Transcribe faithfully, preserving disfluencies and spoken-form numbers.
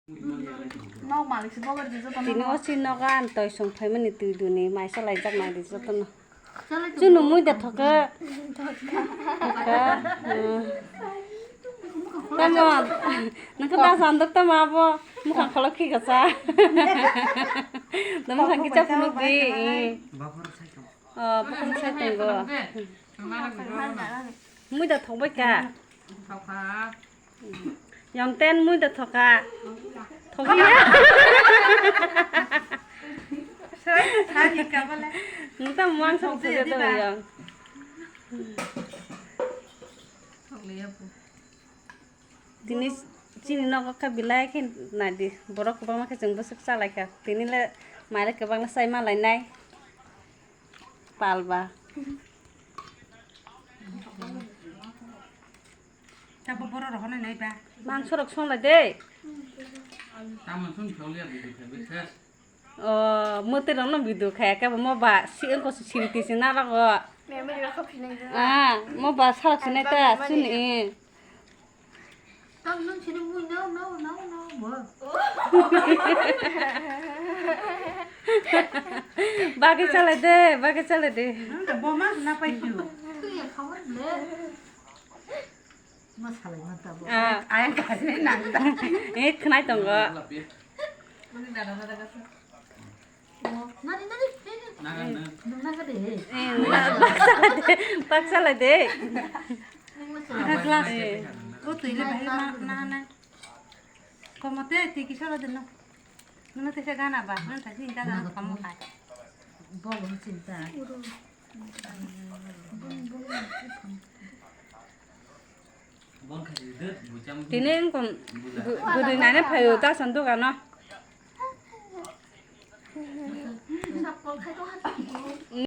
Nok malik se bogar di joto. Tini o si nogo ang toi song phaimani twi duni maisa laijak nai di jotono. Chwngno muida thoka. Thoka. Hmm. Tamo, nangkhe da sandok tamo abo mukhang kholok khi gasa. Da mukhang kicha phunuk di. Oh, bukhang sai tongo. Muida thokbai ka. Yong ten muida thoka. Thokya. Nta muang sok thokya to yong. Tini chini nogo kha belai khe nai di. Borok kwbangma khe chwng bwswk cha lai kha. Tini le mai le kwbangma chai ma lai nai. Palba. Tabo borok rok honai nai ba. Mangso rok song lai de. Tamo song choliya video khe bese. O, mwtwi rok no video khe ke mo ba si engko si siri tisi na rogo. Memory rok kho phinai. Ah, mo ba salak sinai ta sini. Tang nung sini mui no, no, no, no, bo. Bagwi chalai de, bagwi chalai de. Nang da bo ma na pai chu. Tui ya khawan le. Ma salai ma ta bo. Ah. Ayang kasne nang da. Eh, khnai tongo. Mani dada dada kasa. Nani, nani, nani. Nang, nang. Nung nang ka de. Eh, na, baksa lai de, baksa lai de. Ada glass. Eh. Ko tui le bahai ma, na, na. Komote, tui kisa lo de no. Nuna tui se gana ba, nuna tui se gana kamu kai. Bol hum chinta. Tini wngkha bu-, bwrwi naina phaio ta san dogano.